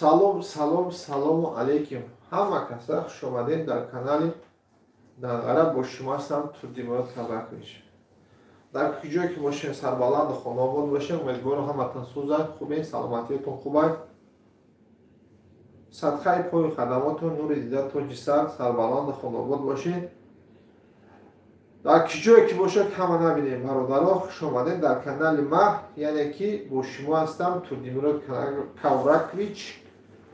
Салом, салом, салому алейкум. Ҳама каса хуш омадед дар канали Данғара. Бо шумо ҳастам Турдимурод Кавракович. Дар куҷое ки бошем, сарбаланду хонаобод бошем. Умедворам, ҳаматон сӯзад, хубен, саломатиятон хубай. Садқаи пою хадамотон, нури дида, тоҷи сар, сарбаланду хонаобод бошед. Дар куҷое ки бошад, ҳама набинем. Бародаро, хуш омадед дар канали ма, яъне ки бо шумо ҳастам Турдимурод Кавракович.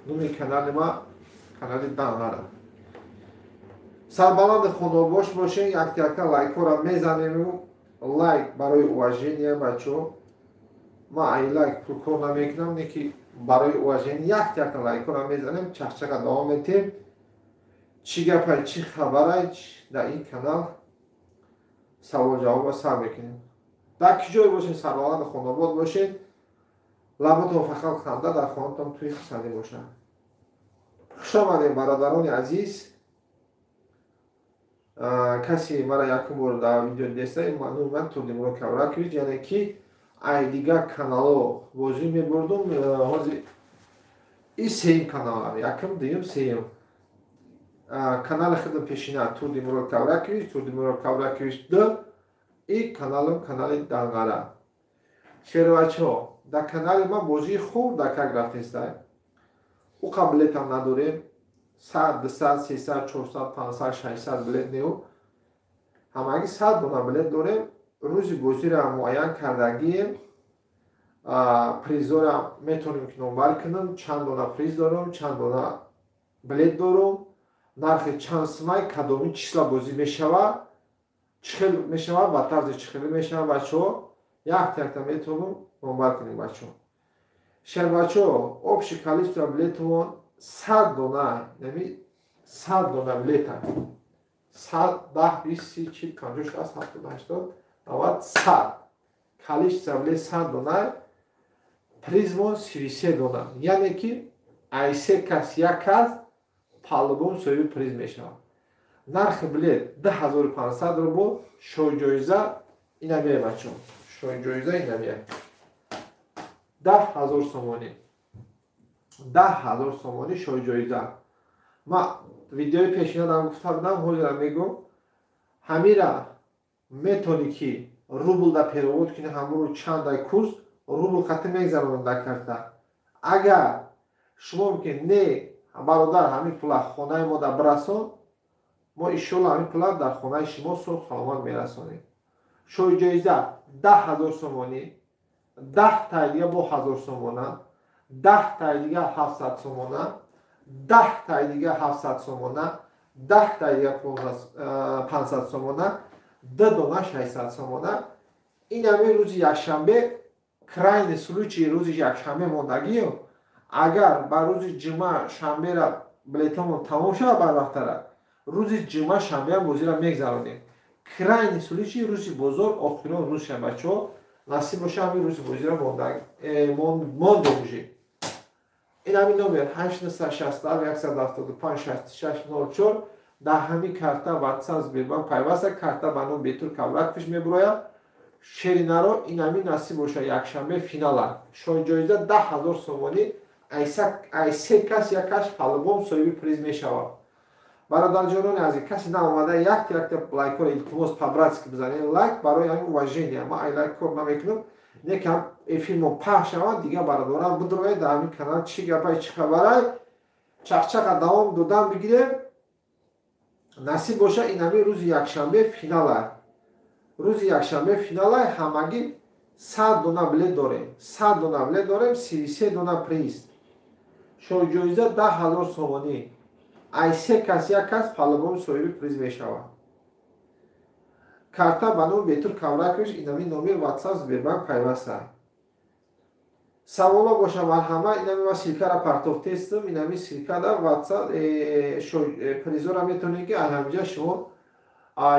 Номи канали ма канали Данғара. Сарбаланди хонобош бошед. Якта якта лайкҳоро мезанему. Лайк барои уважение, бачаҳо. Ма ай лайк пулкор намекунам, не ки барои уважение якта якта лайкҳоро мезанем, чахчақа давом метем. Чӣ гапай, чӣ хабарай дар ин канал, савол ҷавоба сар мекунем. Дар куҷое бошед, сарбаланди хонобод бошед, лаботон фақат ханда, дар хонатон тӯи хусандӣ бошад. Хуш омадем, бародарони азиз. Касе мара якум бор дар видео дидаста, номи ман Турдимурод Кавракович, яъне ки ай дигар канало бозӣ мебурдум. Ҳозир и сеюм каналам, якум, дуюм, сеюм канали худам. Пешина Турдимурод Кавракович, Турдимурод Кавракович д и каналам канали Данғара. Шервачҳо, дар канали ман бозии хуб дар как рафтеста. Уқа билетам надорем, 100, 200, 300, 400, 500, 600 билет неу, ҳамагӣ 100 дона билет дорем. Рӯзи бозиро муайян кардагием, призора метавонем ки номбар кунам, чанд дона приз дорам, чанд дона билет дорам, нархи чанд сумай, кадоми числа бозӣ мешавад, чӣ хел мешавад, ба тарзи чӣ хеле мешавад. Бачаҳо, якта якта метавонам номбар кунем. Бачаҳо, шербачаҳо, общий количество билетумон 100 дона, яъне 100 дона билета, 100, 10, 20, 30, 40, 50, 60, 70, 80, 90, 100. Количество билет 100 дона, призмон 33 дона, яъне ки ай се кас як кас по-любому соҳиби приз мешавад. Нархи билет 2500 рубл. Шоҳҷоиза инамия, бачаҳо, шоҳҷоиза инамия, 10 000 сомонӣ, 10 000 сомонӣ шоҳҷоиза. Ма видеои пешинадам гуфта будам, ҳозирам мегӯм: ҳамира метавонӣ ки рубл да перевод кунӣ, ҳамуру чандай курс рубл хати мегзаронам дар карта. Агар шумо ки не, бародар, ҳамин пула хонаи мо да бирасон, мо иншолло ҳамин пула дар хонаи шумо соҳ саломат мерасонем. Шоҳҷоиза 10 000 сомонӣ, 10 тай дига бо 1000 сомона, 10 тай дига 700 сомона, 10 тай дига 700 сомона, 10 тай дига 500 сомона, ду дона 600 сомона. Ин ҳамин рӯзи якшанбе, крайний случай рӯзи якшанбе мондагиё. Агар ба рӯзи ҷумъа, шанбера билетамон тамом шавад барвақтара, рӯзи ҷумъа, шанбеам бозиро мегзаронем. Крайний случай рӯзи бозор, охирон рӯз ша, бачаҳо, насиб боша, ҳамин рӯзи бозиро мондем уже. Ин ҳамин номер 867 175 66 04. Дар ҳамин карта Ватсап, Сбербанк пайваста, карта ба ном Бетур Кавракович мебурояд. Шеринаро, ин ҳамин насиб боша, якшанбе финала. Шоҳҷоиза 10 000 сомонӣ, ай се кас як кас по-любому соҳиби приз мешавад. Бародарҷонони азиз, касе наомада, якта якта лайкҳоро илтимос, по-братски бизанед. Лайк барои ҳамин уважение. Ма ай лайк кор намекунам, не ки эфирмо пахш шавад, дигар бародарам бидроед, дар ҳамин канал чӣ гапай, чӣ хабарай, чахчақа давом додан бигирем. Насиб боша, ин ҳамин рӯзи якшанбе финала, рӯзи якшанбе финала. Ҳамагӣ 100 дона билет дорем, 100 дона билет дорем, 33 дона приз. Шоҳҷоиза 10 000 сомонӣ, ай се кас як кас по-любому соҳиби приз мешавад. Карта ба номи Бетур Кавракович, инами номер Ватсап, Сбербанк пайваста. Саволо боша, марҳама. Инами ма ссылкара партофтестам, инами ссылкада Ватсап призора метавонед ки ҳамиҷа шумо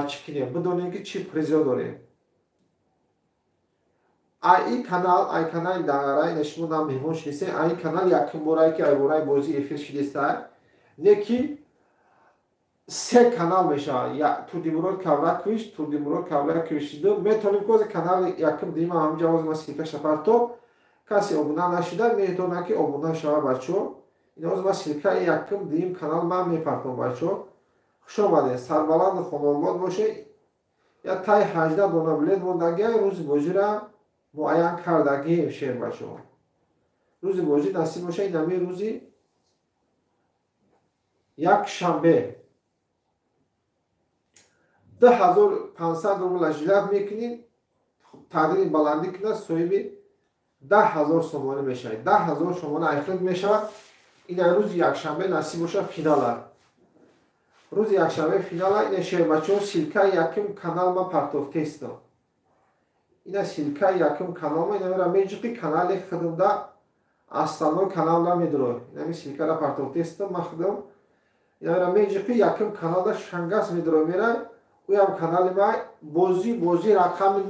чӣ кинем, бидонед ки чӣ призо дорем. Ай канал, ай канали Дағара, ина шумо нам меҳмон шидистед. Ай канал якум борае ки айбораи бозӣ эфир шидиста, не ки се канал мешавад: Турдимурод Кавракович, Турдимурод Кавракович. Метавонем кози канали якум дима ҳамҷа ҳозир ма ссылкаша партоб. Касе обуна нашида, метавонад ки обуна шавад, бачаҳо. Ин ҳозир ман ссылкаи якум, дуюм канал ман мепартом. Бачаҳо, хуш омадед, сарбаланду хонаобод бошед. Я таи 18 дона билет мондагия. Рӯзи бозира муайян кардагием, шербачаҳо. Рӯзи бозӣ насиб боша, инами рӯзи якшанбе 2500 рубла жилат мекунӣ, тақдири баландӣ кунад, соҳиби 10 000 сомонӣ мешавад. 10 000 сомонӣ айхлид мешавад. Ина рӯзи якшанбе насиб боша, финала. Рӯзи якшанбе финала. Ина, шербачаҳо, ссылкаи якум канал ма партофтестам. Ина ссылкаи якум канал ма, инамера меҷиқи, канали худумда, основной каналда медурой. Инами ссылкара партофтестам ма худум. Инамера меҷиқи, якум каналда шангас медурой, мерай уям канали ма. Бозӣ рақами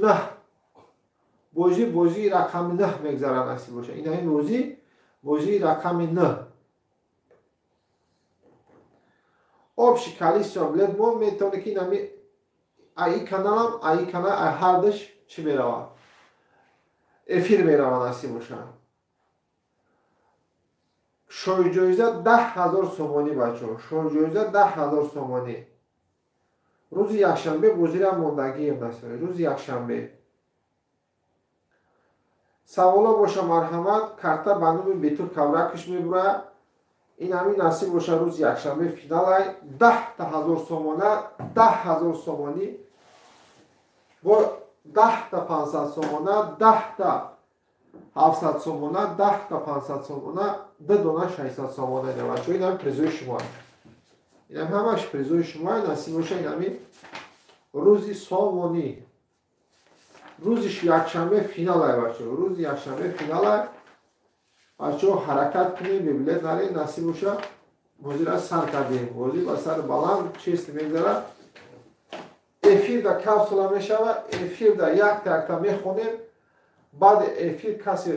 9, бозии рақами 9 мегзарад, насиб боша. Ина ин бозии рақами 9. Общий количество билет мо метавонем, ки инами аи каналам, аи канал, ай ҳардаш чӣ меравад, эфир меравад, насиб боша. Шоҳиҷоиза 10 000 сомонӣ, бачаҳо, шоҳиҷоиза 10 000 сомонӣ. Рӯзи якшанбе бозира мондагием, насиб, рӯзи якшанбе. Саволо боша, марҳамат. Карта ба номи Бетур Кавракиш мебурад. Ин ҳамин насиб боша, рӯзи якшанбе финалай, 10 та ҳазор сомона, 10 000 сомонӣ, бо 10 та 500 сомона, 10 та 700 сомона, 10 та 500 сомона, ду дона 600 сомона. Бачаҳо, ин ҳами призои шумо, инам ҳамаш призои шумо, насиб боша. Ин ҳами рӯзи сомонӣ, рӯзи якшанбе финалай, бачаҳо, рӯзи якшанбе финалай. Бачаҳо, ҳаракат кунем, бебилет нарем. Насиб боша, бозира сар кардем. Бозӣ ба сари баланд чест мегзарад. Эфирда капсула мешавад, эфирда якта якта мехонем. Баъди эфир касе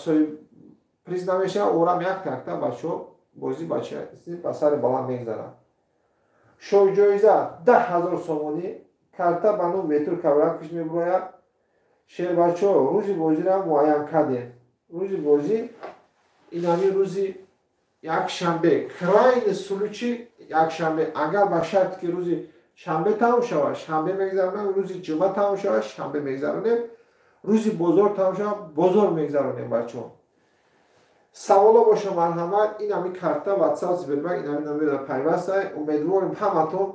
соҳиб приз намешавад, орам якта якта. Бачаҳо, бозӣ ба сари баланд мегзарад. Шоҳиҷоиза 10 000 сомонӣ, карта ба ном Бетур Кавракиш мебурояд. Шербачаҳо, рӯзи бозиро муайян кардем. Рӯзи бозӣ инами рӯзи якшанбе, крайний случай якшанбе. Агар ба шарте ки рӯзи шанбе тамом шавад, шанбе мегзаронем, рӯзи ҷумъа тамом шавад, шанбе мегзаронем, рӯзи бозор тамом шавад, бозор мегзаронем. Бачаҳо, саволо боша, марҳамат. Ин ҳами карта Ватсап, Сбербанк, ин ҳами номера пайваста. Умедворем, ҳаматон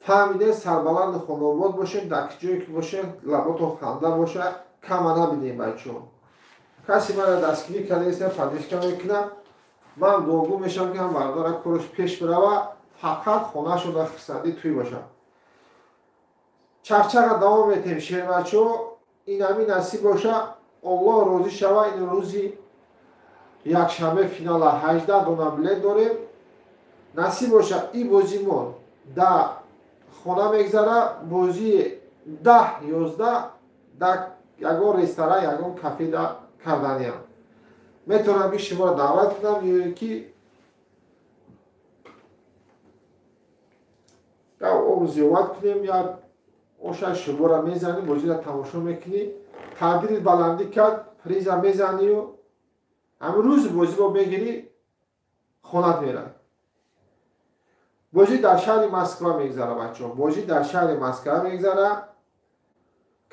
фаҳмидем. Сарбаланду хонаобод бошем, дар ҷое ки бошем, лаботон ханда бошад, кама набинем. Бачаҳо, касе мара дастгирӣ кардаеста, поддержка мекунад, ман дуогӯ мешавам, ки ҳам бардора кораш пеш бирава, фақат хонаашон дар хурсандӣ тӯй бошад. Чақчақа давом метем, шербачаҳо. Ин ҳами насиб боша, Оллоҳ розӣ шава, ин рӯзи якшанбе финала, 18 дона билет дорем. Насиб боша, ин бозӣ мо дар хона мегзара, бозии 10, 11 дар ягон ресторан, ягон кафе да карданиам. Метавонам ки шуморо даъват кунам ё ки об зиёват кунем, я оша шуморо мезанем, бозиро тамошо мекунӣ, тақдири баландӣ кард, приза мезанию ҳамин рӯзи бозиро мегирӣ, хонат мерад. Бозӣ дар шаҳри Москва мегзара, бачаҳо, бозӣ дар шаҳри Москва мегзара.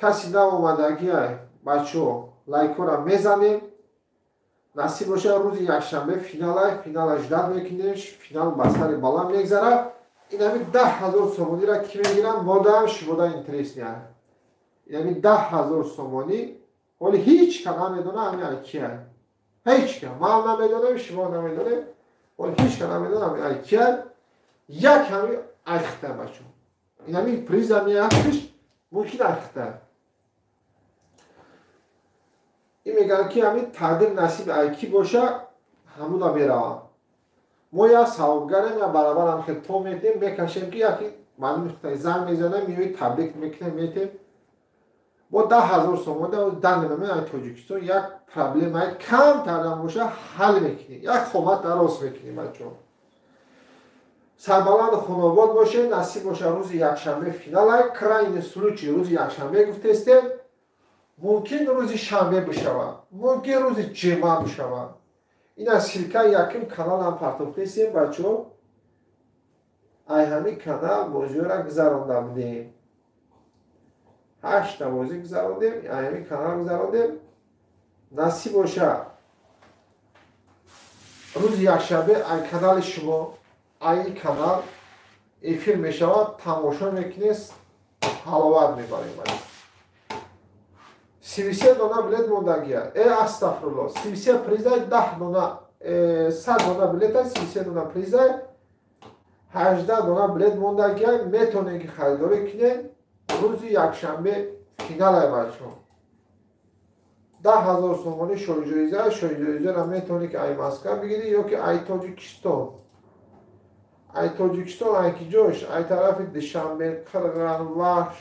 Каси наомадагия, бачаҳо, лайкҳоро мезанем. Насиб боша, рӯзи якшанбе финала, финала ждать мекунем. Финал ба сари баланд мегзарад. Инами 10 000 сомониро ки мегирам, модам шумода интересный. Инами 10 000 сомонӣ ҳоли ҳеҷ ка намедона, ҳами ай кия. Ҳеҷ ка, ман намедонем, шумо намедонем, ҳоли ҳеҷ ка намедона ҳами ай кия. Як ҳами айхта, бачо, инами приз ами якш мумкин айхта. Ин мегӯянд, ки ҳамин тақдир насиби айкӣ боша, ҳамуна меравам. Мо як савобгарем, я барабарам хел то метем, мекашем, ки яки маълуми хутай занг мезанем, меои, таблик мекунем, метем бо 10 000 сомонӣ. Данный ай Тоҷикистон як проблемаи камтарам боша, ҳал мекунем, як хомат дароз мекунем. Бачаҳо, сарбаланду хонобод бошед. Насиб боша, рӯзи якшанбе финалай. Крайний случай рӯзи якшанбе гуфтестем, мумкин рӯзи шанбе бишавад, мумкин рӯзи ҷумъа бишавад. Ина ссылка яким каналам партофтесем, бачаҳо. Ай ҳамин канал бозиҳоро гузаронда будем. Ҳашта бозӣ гузарондем, ай ҳамин канал гузарондем. Насиб боша, рӯзи якшанбе ай канали шумо, ай канал эфир мешавад, тамошо мекунед, ҳаловат мебарем. 33 дона билет мондагия. Астафрулло, 33 призай, 10 дона, 100 дона билета, 33 дона призай, 18 дона билет мондагия. Метонем ки харидорӣ кунем. Рӯзи якшанбе финалай, бачаҳо. 10 000 сомонӣ шоҳиҷоиза. Шоҳиҷоизаро метавонӣ ки ай Москва бигирӣ ё ки ай Тоҷикистон. Ай Тоҷикистон ай ки ҷош? Ай тарафи Душанбе, Қирған, Вахш,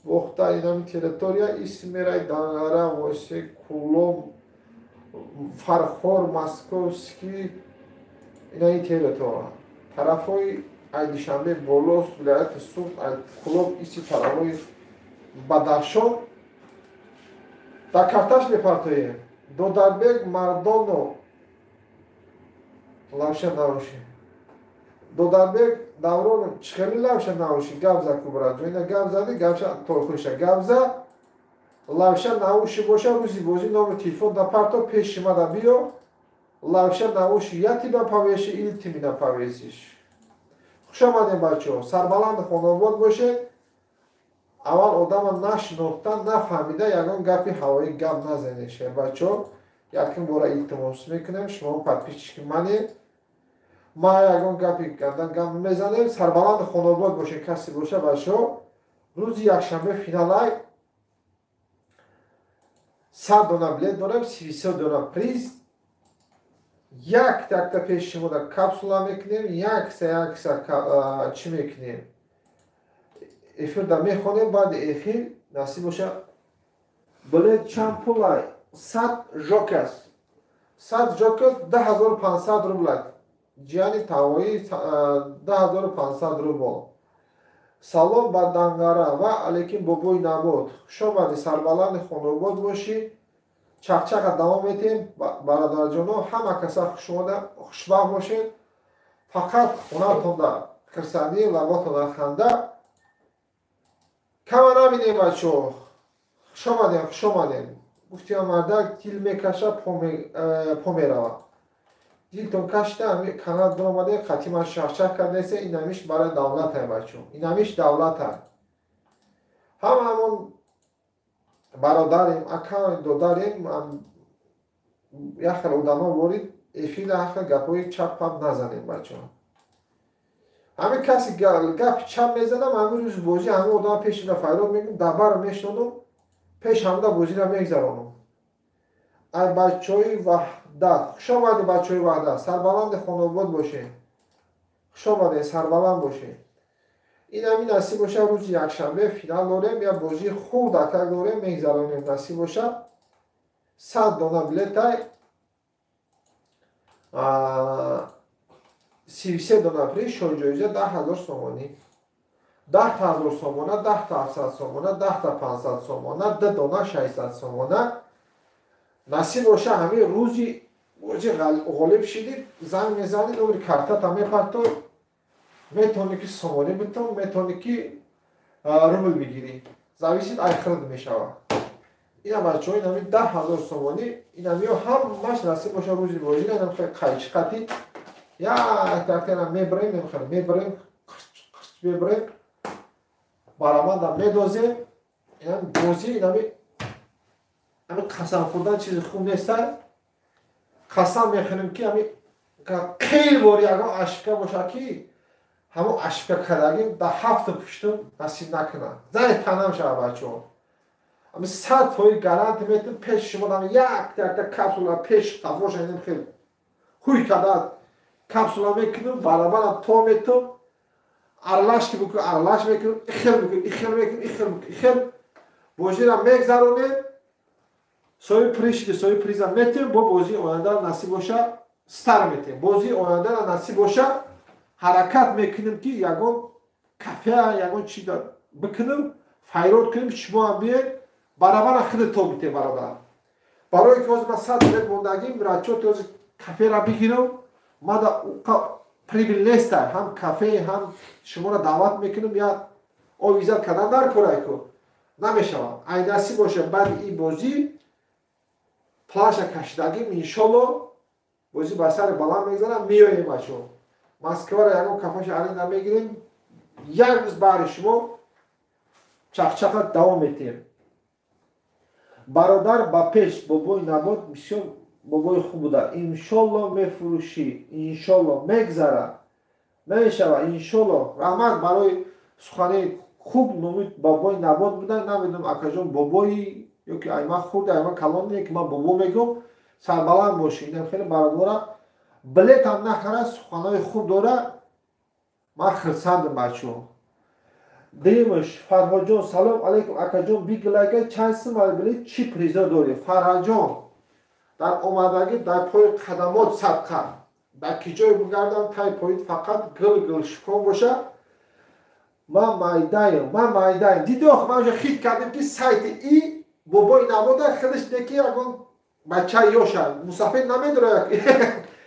Бохта, инами территория Исмерай, Данғара, Восе, Кулом, Фархор, Московский, инаи территория, тарафҳои ай Душанбе боло, вилояти Суғд, ай Кулоб, иси тарафҳои Бадахшон дар карташ мепартоем. Додарбек Мардоно, лавша наоши. Додарбек Давронов, чӣ хеле лавша наоши? Гап за ку, браҷо. Ина гап зади, гапша тойхуша гап за. Лавша науши боша, рӯзи бозӣ номи телефон да парто, пеши мада биё. Лавша науши, я тебя повешу или ты меня повесишь. Хуш омадем, бачаҳо, сарбаланди хонобод бошед. Аввал одама нашинохта, нафаҳмида ягон гапи ҳавоӣ гап назанед, бачаҳо. Якум бора илтимос мекунем, шумо подписчики манед, ма ягон гапи гандан гап мезанем. Сарбаланди хонобод бошед. Касе боша, бачаҳо, рӯзи якшанбе финалай, 100 дона билет дорем, 33 дона приз. Як такта пеши шумо да капсула мекунем, якса якса чӣ мекунем, эфирда мехонем. Баъди эфир, насиб боша. Билет чанд пулай? 100 жокас, 100 жокас 10 500 рубла, ҷияни тавоӣ, 10 500 рубл. Салом ба Данғара ва алейкум, бобои Набот, хуш омадӣ, сарбаланди хонобод бошӣ. Чақчақа давом метиҳем, бародарҷоно. Ҳама каса хушбахт бошед, фақат хонатонда хирсандӣ, лаботонда ханда кама набинем. Бачаҳо, хуш омадем, хуш омадем. Гуфтиам, мардак дил мекаша, по меравад. Дилтон кашида, канал биромаде, қатиман шахчах кардесе. Инамиш барои давлата, бачаҳо, инамиш давлата. Ҳама ҳамон бародарем, акаем, додарем. Як хел одамо ворид эфира, ҳар хел гапҳои чап пап назанем, бачаҳо. Ҳамин каси гапи чап мезанам, ҳамин рӯзи бозӣ ҳамин одама пешина файрод мекунам, дабаро мешинонам, пеш ҳамда бозиро мегзаронам. Ай бачаҳои Ваҳдат, хуш омадед, бачаҳои Ваҳдат, сарбаланди хонобод бошед. Хуш омадед, сарбаланд бошед. Ин ҳамин, насиб боша, рӯзи якшанбе финал дорем, я бозии хуб дакак дорем, мегзаронем. Насиб боша, 100 дона билетай, 33 дона приз, шоҳиҷоиза 10 000 сомонӣ. 10 000 сомона, 10 та 700 сомона, 10 та 500 сомона, ду дона 600 сомона. Насиб боша, ҳамин рӯзи бозӣ ғолиб шидид, занг мезанӣ, номери картата мепартой, метавонӣ ки сомонӣ битон, метавонӣ ки рубл бигирӣ, зависит ай хирд мешавад. Ина, бачаҳо, инами 10 000 сомонӣ, инамиё ҳамаш, насиб боша, рӯзи бозӣ инам қайчи қатӣ як тактана мебарем, мебарем, мебарем, бараманда медозем. Инам бозӣ, инами ами қасам хӯрдан чизи хуб неста. Қасам мехӯрем, ки ами қил бори ягон ошибка боша, ки ҳамон ошибка кардагим дар ҳафту пуштум насиб накунад, зани танам шава. Бачаҳо, ами 100% гарантия метам, пеши шумо дам як якта капсула пеш қафоша инам хел ҳуй карда капсула мекунам, барабарам то метум, арлаш ки бикун, арлаш мекунам, ихел бикун, ихел мекунам, ихел бикун, ихел бозиро мегзаронем. Соҳиби приз шиди, соҳиби приза метем. Бо бозии оянда, насиб боша, стар метем. Бозии ояндара, насиб боша, ҳаракат мекунем, ки ягон кафе, ягон чи бикунем, файрод кунем, шумо ҳам биед, барабара худат то бите, бародар. Барое ки ҳозир ман 100 билет мондагим, расчёти ҳозир. Кафера бигирам, мада прибыль неста, ҳам кафе, ҳам шуморо даъват мекунам, я овизат кардан дар корайку намешавад. Ай насиб боша, баъди ин бозӣ планша кашидагим, иншолло, бозӣ ба сари баланд мегзарам, меоем, бачо. Москваро ягон кафаша аренда мегирем, як рӯз баҳри шумо чақчақа давом метиҳем. Бародар, ба пеш, бобои Набот бисёр бобои хуб буда. Иншолло, мефурӯшӣ, иншолло, мегзара, мешава, иншолло. Раҳмат барои сухани хуб. Номи бобои Набот буда, намедонам, акаҷон, бобои ё ки айма хурд, айма калон не, ки ман бобо мегӯм. Сарбаланд бошӣ. Инам хеле бародара, билетам нахара, суханои хуб дора, ман хирсандам, бачаҳо. Дуюмаш, Фарҳодҷон, салом алейкум, акаҷон, биглага чанд сум билет, чӣ призо дорӣ? Фарҳаҷон, дар омадагӣ дар пои қадамот садқа, дар ки ҷое бигардам, тай поит фақат гил гил шукон боша. Ман майдаем, ман майдаем. Диди, ох, ман уже хит кардем, ки сайти и бобои Набода хелеш неки, ягон бачаи ёша мусафед намедора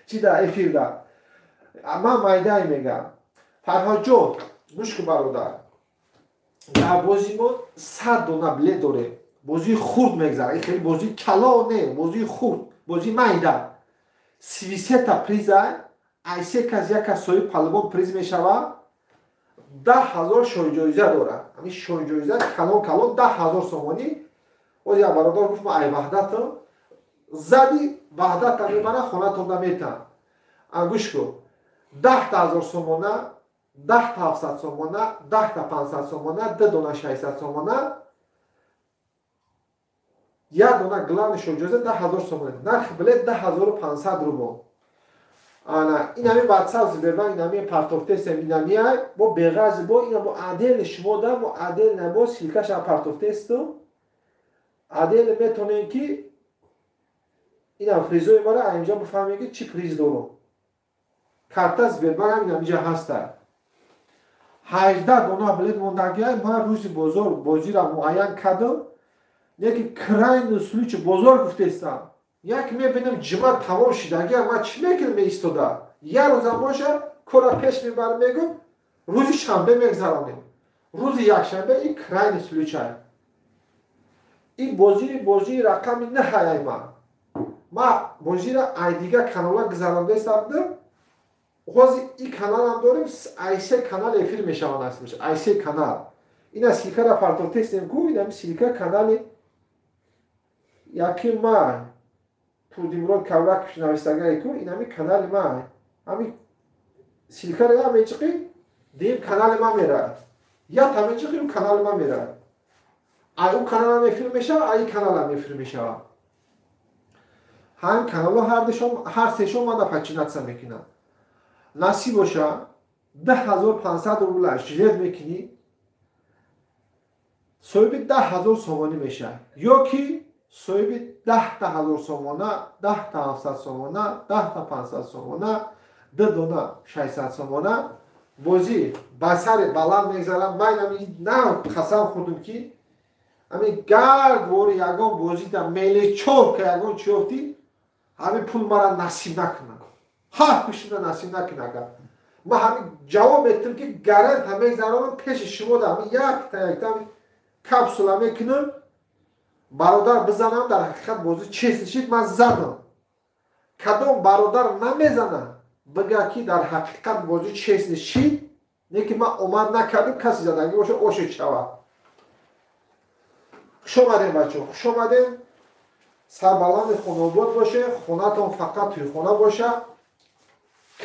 чи да эфирда. Ман майдаем, мегам. Фарҳодҷон, гӯш кун, бародар, дар бозии мо 100 дона билет дорем. Бозии хурд мегзарад, хеле бозии калон не, бозии хурд, бозии майда. 33-та приза, ай се кас як кас соҳиби палубон приз мешавад. 10 000 шоҳиҷоиза дорад. Ҳамин шоҳиҷоиза калон калон, 10 000 сомонӣ. Боз як бародар гуфт: «Ма ай Ваҳдатам», зади Ваҳдата мебарад, хонатонда метан. Гӯш кун, 10 000 сомона, 10-та 700 сомона, 10-та 500 сомона, ду дона 600 сомона, як дона главный шоҳиҷоиза 10 000 сомона. Нархи билет 10 500 рубл. Ана инами ватсап Сбербанк, инами партофтесем, инамиай бо беғарзи, бо ина бо отдельно шумо да, бо отдельно, бо ссылкаша партофтесту отдельно метонем, ки ина призои мара инҷа бифаҳмем, ки чӣ приз дорум. Карта Сбербанк ҳам инамиҷа ҳаста. 18 дона билет мондагиай. Ман рӯзи бозор бозиро муайян кардам, леки крайний случай бозор гуфтестам, як мебинам, ҷима тамом шидагия, ман чӣ мекунам? Меистода як рӯзам боша, кора пеш мебарам, мегум, рӯзи шанбе мегзаронем, рӯзи якшанбе. Ин крайний случай. Ин бозии рақами наҳаяй. Ман бозиро ай дигар каналҳо гузарондаистам. Ҳозир ин каналам дорем, ай се канал эфир мешаванд, аст ай се канал. Ина ссылкара партофтестем ку, инами ссылка канали яки май Турдимурод Кавраков навистагае ку, инами канали май. Ҳами ссылкара я мечиқӣ, дим канали ман мерад, я та мечиқӣ, ӯ канали ман мерад. Ай ӯ каналам эфир мешавад, ай каналам эфир мешавад. Ҳамин каналҳо ҳар сешон мада подчиняться мекунанд. Насиб боша, 10 500 рубла жилет мекунӣ, соҳиби 10 000 сомонӣ мешавад ё ки соҳиби 10 000 сомона, 10-та 700 сомона, 10-та 500 сомона, ду дона 600 сомона. Бозӣ ба сари баланд мегзарам. Ман нав қасам хӯрдум, ки ҳамин гард вори ягон бозида мелечорка, ягон чӣ ёфтӣ, ҳамин пул мара насиб накунад, ҳафт пушина насиб накунад. Агар ман ҳамин ҷавоб метам, ки гаранта мегзаронам пеши шумо, да ҳамин якта якта капсула мекунам, бародар бизанам. Дар ҳақиқат бозӣ честный шид, ман задам. Кадом бародар намезана, бигӯяд, ки дар ҳақиқат бозӣ честный шид, не ки ман омад накардам. Касе задагӣ боша, ошед шавад. Хуш омадем, бачаҳо, хуш омадем. Сарбаланди хонобод боше, хонатон фақат тӯйхона боша,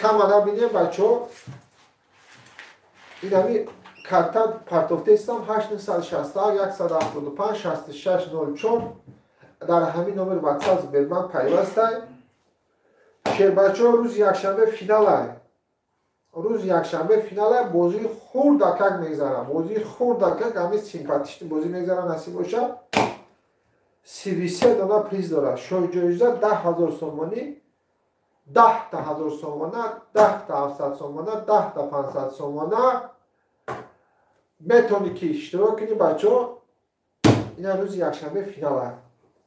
кама набинем, бачаҳо. Инами карта партофтестам, 8961 175 66 04. Дар ҳамин номер ватсап Сбербанк пайвастай. Шербачаҳо, рӯзи якшанбе финалай, рӯзи якшанбе финалай. Бозии хурдакак мегзарад, бозии хурдакак, ҳамин симпатичный бозӣ мегзарад. Насиб бошад, 33 дона приз дорад. Шоҳиҷоиза 10 000 сомонӣ, 10 000 сомона, 10-та 700 сомона, 10-та 500 сомона. Метавонӣ ки иштирок кунӣ, бачаҳо. Ина рӯзи якшанбе финала.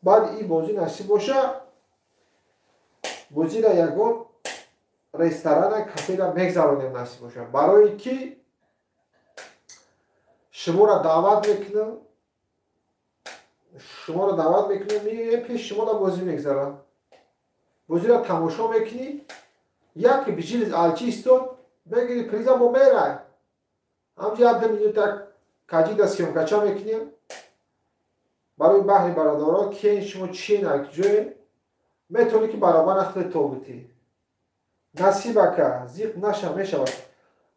Баъди ин бозӣ, насиб боша, Бозиро ягон ресторана, кафеда мегзаронем насиб бошад. Барои ки шуморо даъват мекунам, шуморо даъват мекунем, пеш шуморо бозӣ мегзарам. Бозиро тамошо мекунӣ, як бижилис алчи истод, мегири приза бо мерай. Ҳамҷо як ду минут як каҷида съёмкача мекунем. Барои баҳри бародаро кен шумо чен як ҷое метавонӣ ки баробар ахле тобутӣ. Насиб ака, зиқ наша мешавад.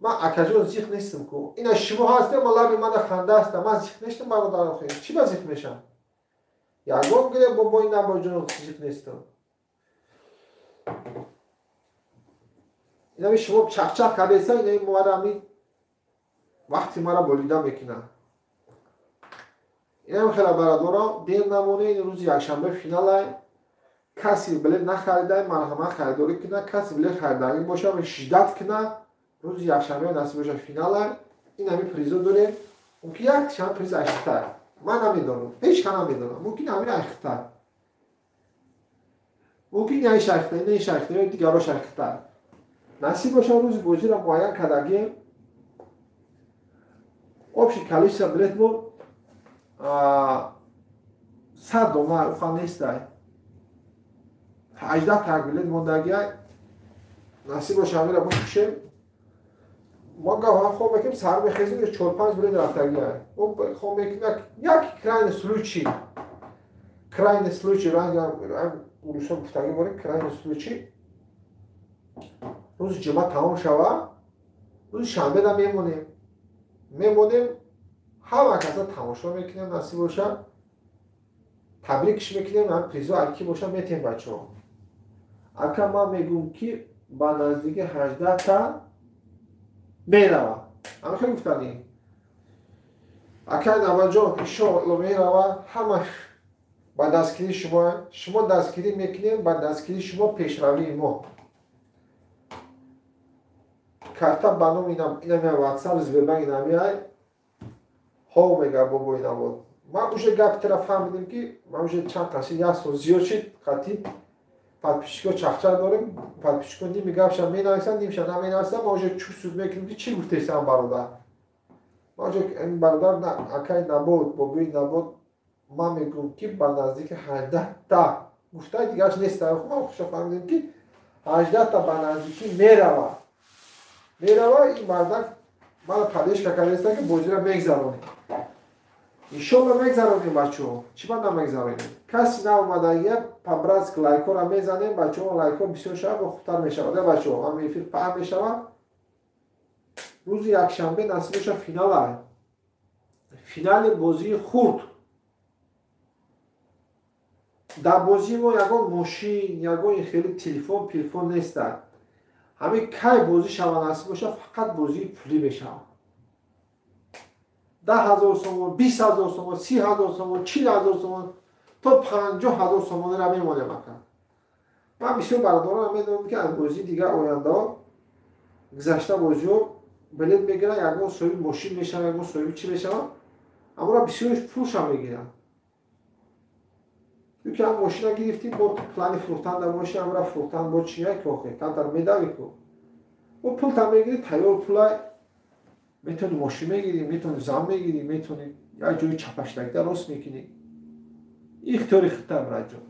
Ман акаҷон зиқ нестам ку. Ина шумо ҳастем, ма лаби мана ханда ҳастам. Ман зиқ нестам бародаро хел. Чӣ ба зиқ мешам? Ягон гире бобои набоҷон зиқ нестам. Инами шумо чақчақ кардеса, инами мара ами вақти мара болида мекунад. Инам хела бародаро, дер намоне, ин рӯзи якшанбе финалай. Каси билет нахаридай, марҳамат харидорӣ кунад, каси билет хариданӣ боша, шиддат кунад. Рӯзи якшанбе насиб боша финалай. Ин ҳами призо дорем. Мумкин як чанд приз айхтар. Ман намедонам, ҳеҷ ка намедонам. Мумкин ҳами айхтар. Мумкин яи шайхтар, ин шайхтар, ё дигаро шайхтар. Насиб боша рӯзи бозиро муайян кардагем. Общий количество билет мо 100 дона уха нестай. 18 так билет мондагиай. Насиб боша ҳамира бикушем. Мо гаҳан хоб мекунем, сар мехезем, 4-5 билет рафтагиай. Мо хоб мекунем, як крайний случай. Крайний случай, ранг урусо гуфтагӣ борем, крайний случай. Рӯзи ҷумъа тамом шава, рӯзи шанбеда мемонем. Мемонем, ҳама каса тамошо мекунем, насиб боша. Табрикш мекунем, ҳам призо алки боша метем бачаҳо. Ака ман мегӯм ки ба наздики 18 та мерава. Ҳама хеле гуфтанӣ. Акай Наваҷон иншоалло мерава, ҳамаш ба дастгирии шумо. Шумо дастгирӣ мекунем, ба дастгирии шумо пешравии мо. Карта ба номи инами WhatsApp, Сбербанк инами ҳо мега бобои Навод. Ман уже гапи тара фаҳмидем ки ман уже чанд қаши як сол зиёд шид қатъи подписчико чахчах дорем. Подписчико ними гапша менависанд, нимша наменависанд. Ман уже чувствует мекунем ки чӣ гуфтесам бародар. Ман уже ин бародар акай Набод, бобои Набод, ман мегӯм ки ба наздики 18 та гуфта дигараш нест. Ман хуша фаҳмидем ки 18 та ба наздикӣ мерава. Мерава ин мардак мана поддержка кардеста ки бозиро мегзаронем. Иншолло мегзаронем бачаҳо. Чӣ ба намегзаронем? Каси наомадагия по-братски лайкҳоро мезанем, бачаҳо лайкҳо бисёр шавад ва хубтар мешавад. Бачаҳо, ҳам эфир паҳн мешавад. Рӯзи якшанбе насиб боша финала. Финали бозии хурд. Дар бозии мо ягон мошин, ягон хеле телефон, пилфон нестад. Ҳамин кай бозӣ шава насиб боша, фақат бозии пулӣ мешавад. 10 000 сомон, 20 000 сомон, 30 000 сомон, 40 000 сомон, то 50 000 сомонро мемонем ака. Ман бисёр бародаронам медонам ки аз бозии дигар ояндаҳо гузашта бозиҳо билет мегиранд, ягон соҳиби мошин мешавад, ягон соҳиби чӣ мешавад, аммо бисёрш пулша мегиранд. Ю ки ҳам мошина гирифтӣ, бо плани фурӯхтан набоши, амра фурӯхтан бо чия ки охе, камтар медавӣ ку. Бо пулта мегирӣ, тайёр пулай, метавонӣ мошин мегирӣ, метавонӣ зан мегирӣ, метавонӣ як ҷои чапаштагида рост мекунӣ. Ихтиёри худта браҷон.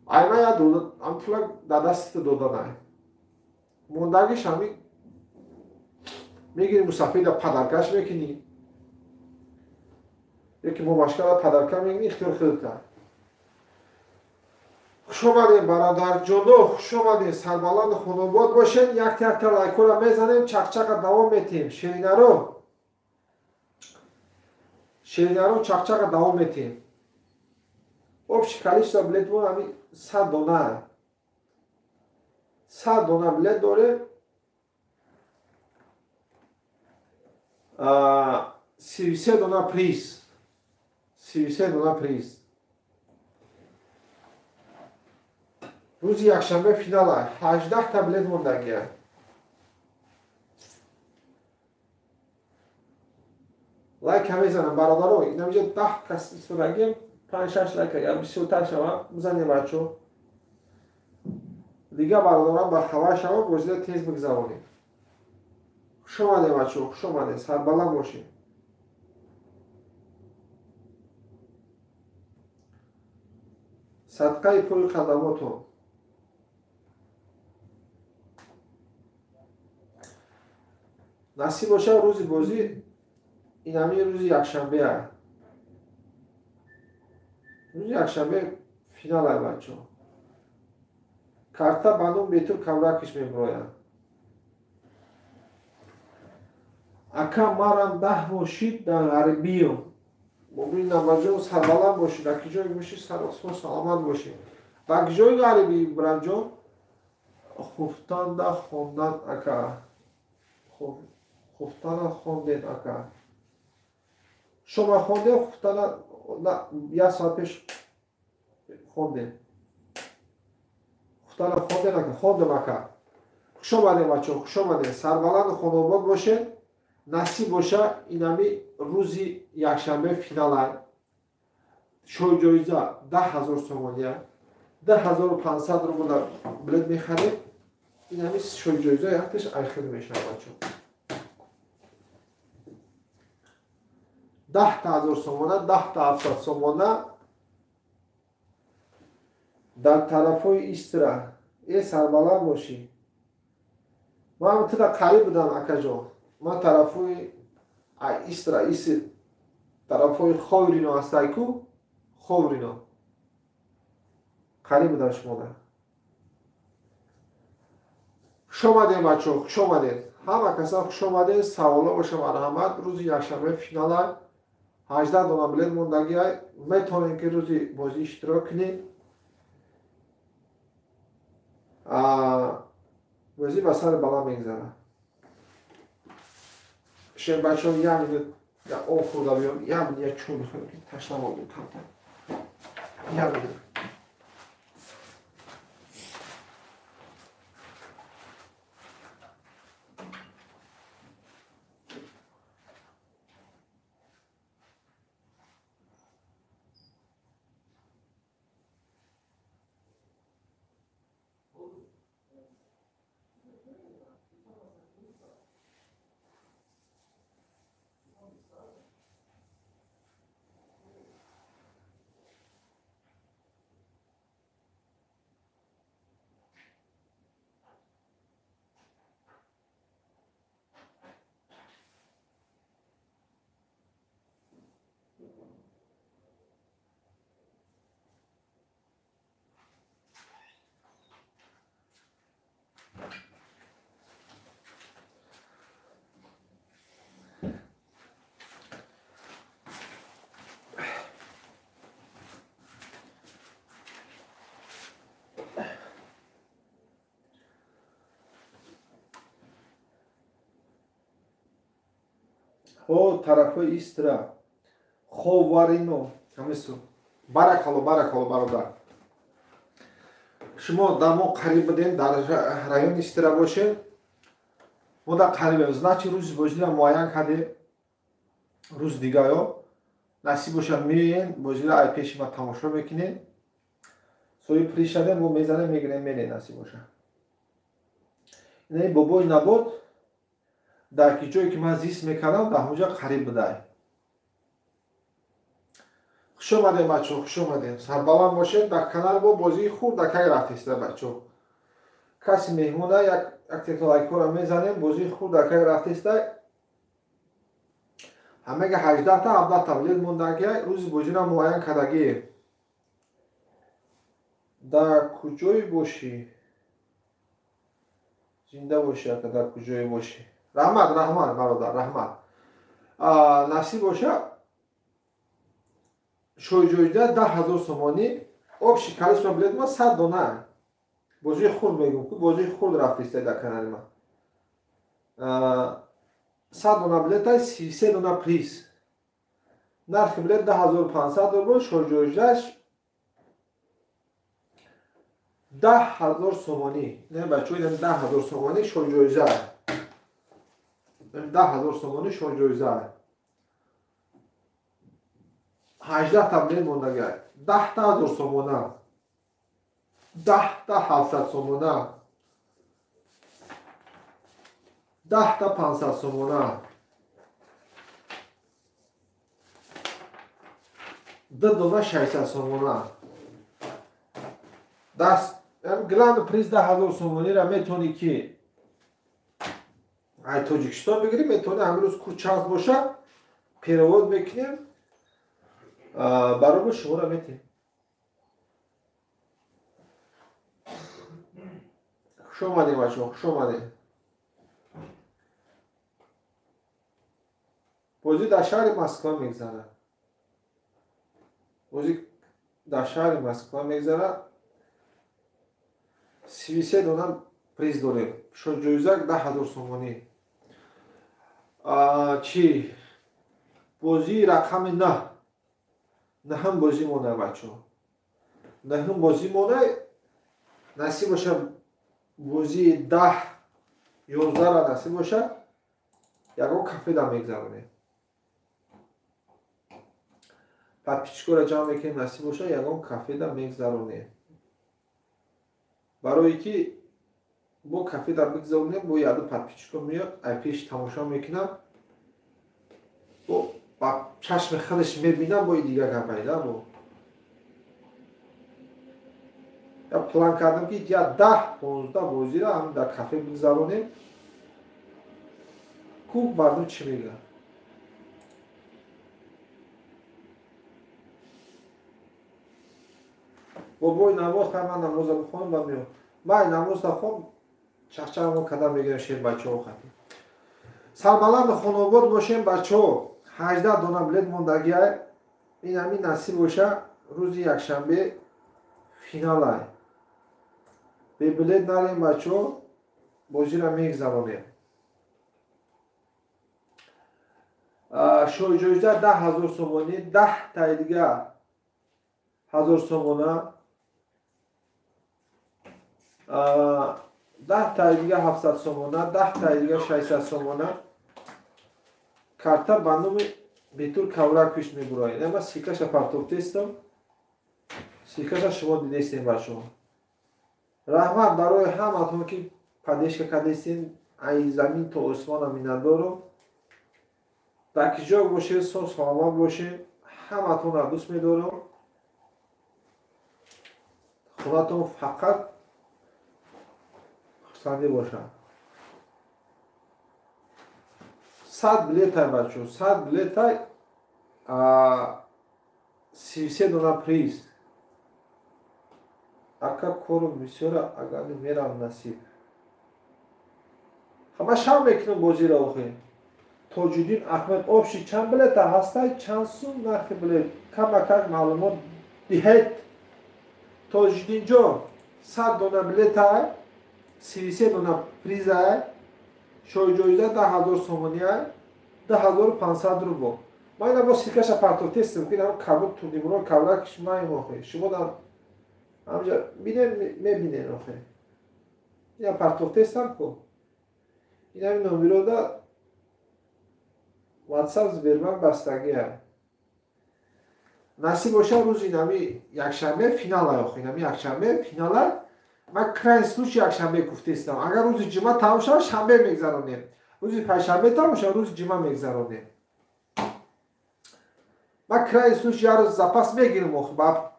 Ай ман як ам пула дар дасти доданай. Мондагиш ҳами мегирӣ мусафида падаркаш мекунӣ. Яки мобашкара падарка мегирӣ, ихтиёри худта. Хуш омадем бародарҷоно, хуш омадем, сарбаланду хонобод бошед. Якта-якта лайкҳоро мезанем, чақчақа давом метиҳем. Ширинаро, ширинаро чақчақа давом метиҳем. Общий количество билет мо ҳамин 100 дона. 100 дона билет дорем. 33 дона приз. 33 дона приз. Рӯзи якшанбе финала 18 та билет мондагия. Лайк мезанам бародаро, инамиҷа 10 кас истодагием. 5-6 лайк агар бисёртар шава бизанем бачо. Дига бародарам ба хабар шава, бозида тез бигзаронем. Хуш омадем бачо, хуш омадем, сарбаланд бошем. Садқаи пули хадамотон. Насиб боша рӯзи бозӣ инами рӯзи якшанбеа. Рӯзи якшанбе финалай бачо. Карта ба ном Бетур Кавракиш меброяд. Ака марам 10 моҳ шид дар ғарибиём. Мобили набаҷон сарбаланд бошед, дар ки ҷое бошед саломат бошед. Дар ки ҷои ғарибӣ бираҷон хуфтанда хондан ака. Хуфтана хонден ака. Шумо хондем, хуфтана як соат пеш хондем. Хуфтана хонден ака, хондем ака. Хуш омадем бачаҳо, хуш омадем. Сарбаланду хонобод бошед. Насиб боша инами рӯзи якшанбе финалай. Шоҳҷоиза 10 000 сомония, 10 500 рубл дар билет мехарем. Инами шоҳҷоиза якташ айхир мешавад бачаҳо. 10 000 сомона, 10 700 сомона дар тарафҳои Истра. Сарбаланд бошӣ. Ман туда қариб будам акаҷон. Ман тарафҳои Истра, Иси тарафҳои Ховрино ҳастай ку? Ховрино. Қариб будам шумода. Хуш омадем бачаҳо, хуш омадем. Ҳама каса хуш омадем. Саволо боша марҳамат. Рӯзи якшанбе финала 18 дона билет мондагиай. Метавонем ки рӯзи бозӣ иштирок кунем. Бозӣ ба сари баланд мегзарад. Шен бачаҳо, як минут я об хӯрда биём, як минут я чой бихӯрам, ки ташна мондем камтар. Як минут. О тарафҳои Истра, Ховарино, ҳамису. Баракалло, баракалло бародар. Шумо дар мо қариб будем, дар райони Истра бошем. Мо дар қарибем. Значит, рӯзи бозиро муайян кардем. Рӯзи дигаё насиб боша меоем, бозиро ай пеши ма тамошо мекунем. Соҳиби приз шавем, мо мезанем, мегирем, мерем насиб боша. Инаи бобои Набот дар ки ҷое ки ман зист мекардам, дар ҳамонҷо қариб будай. Хуш омадем бачаҳо, хуш омадем. Сарбаланд бошед. Дар канал бо бозии хурд акай рафтеста бачаҳо. Каси меҳмона як тека лайкҳоро мезанем, бозии хурд акай рафтеста. Ҳамега 18 та 17 та билет мондагиай, рӯзи бозиро муайян кардагие. Дар куҷое бошӣ? Зинда бошӣ ака, дар куҷое бошӣ? Раҳмат, раҳмат бародар, раҳмат. Насиб боша шоҳҷоиза 10 000 сомонӣ, общий количество билет ма 100 дона. Бозии хурд мегӯм ку, бозии хурд рафтиста дар канали ма. 100 дона билета, 33 дона приз. Нархи билет 10 500 рубл, шоҳҷоизаш 10 000 сомонӣ. Не бачаҳо, инам 10 000 сомонӣ шоҳҷоиза. 10 000 сомонӣ шоҳҷоиза. 18 та билет мондагай. 10 та 1000 сомона. 10 та 700 сомона. 10 та 500 сомона. 2 дона 600 сомона. Даст главный приз 10000 сомониро метавонӣ ки ай Тоҷикистон бигирӣ, метавонӣ ҳамрӯз курчанс боша, перевод мекунем, баробар шуморо метем. Хуш омадем бачаҳо, хуш омадем. Бозӣ дар шаҳри Москва мегзарад. Бозӣ дар шаҳри Москва мегзарад. 33 дона приз дорем. Шоҳҷоизак 10000 сомонӣ. Чӣ? Бозии рақами 9. Наҳум бозӣ монай бачаҳо. Наҳум бозӣ монай. Насиб боша бозии 10 11-ра насиб боша. Ягон кафеда мегзаронем. Подписчикоро ҷамъ мекунем, насиб боша, ягон кафеда мегзаронем. Барое ки бо кафеда бигзаронем, бо яду подписчико меояд, ай пеш тамошо мекунам, бо ба чашми худаш мебинам, бо дигар гапайда бо. Я план кардам ки я 10-15 бозиро ҳам дар кафе бигзаронем. Ку мардум чӣ мегӯяд? Бобои намоз хай, ман намоза бихонам ва меом. Ман намоза хон, чахчаҳамо кадам мегирам шер бачаҳо хати. Сарбаланду хонобод бошем бачаҳо. 18 дона билет мондагиай. Ин ҳамин насиб боша, рӯзи якшанбе финалай. Бе билет нарем бачаҳо, бозиро мегзаронем. Шоҳҷоиза 10000 сомонӣ, 10 таи дига 1000 сомона, 10 таи дига 700 сомона, 10 таи дига 600 сомона. Карта ба номи Бетур Кавраквич мебурояд. Ама сикаша партофтестам. Сикаша шумо дидестем бачаҳо. Раҳмат барои ҳаматон ки поддержка кардестем. Ай замин то осмона миннатдорам. Дар ки ҷо бошед, соз саломат бошед. Ҳаматонро дӯст медорам. Хонатон фақат хурсандӣ бошад. 100 билетай бачаҳо, 100 билетай, 33 дона приз. Ака кору бисёра, агар мерам насиб. Ҳама шав мекунам бозиро охир. Тоҷиддин Аҳмед обши чанд билета ҳастай, чанд сум нархи билет? Камакак маълумот диҳед. Тоҷиддинҷон, 100 дона билетай, 33 дона призай, шоҳҷоиза 10000 сомониай, 2500 рубл. Ман ина бо силкаша партофтестам, ки инам кабуд турдимуро кавракиш маем охир. Шумо дар ҳамҷа бинем, мебинем охир. Ина партофтестам ку. Инами номерода WhatsApp Сбербанк бастагия. Насиб боша рӯзи инами якшанбе финалай охир. Инами якшанбе финалай. Ман крайний случай якшанбе гуфтестам. Агар рӯзи ҷумъа тамом шавад, шанбе мегзаронем. Рӯзи панҷшанбе тамом шавад, рӯзи ҷумъа мегзаронем. Ман крайний случай як рӯз запас мегирам охир. Ба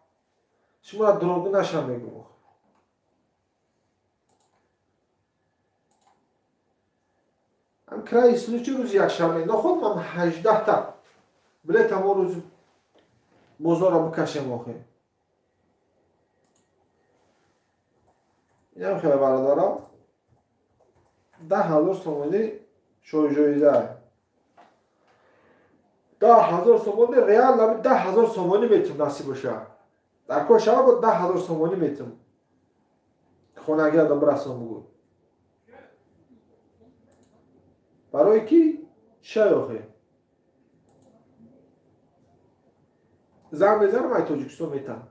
шуморо дурӯғгӯ нашам мегӯм охир. Ам крайний случай рӯзи якшанбе. Ноход ман 18 та билетам он рӯзи бозорро бикашем охир. Инам хеле бародарам. 10000 сомонӣ шоҳҷоиза. 10000 сомонӣ реал 10000 сомонӣ метум насиб боша. Дар кор шава бо 10000 сомонӣ метум. Хонагиро бирасон бугӯ. Барои ки чай охир? Занг мезанам, ай Тоҷикистон метам.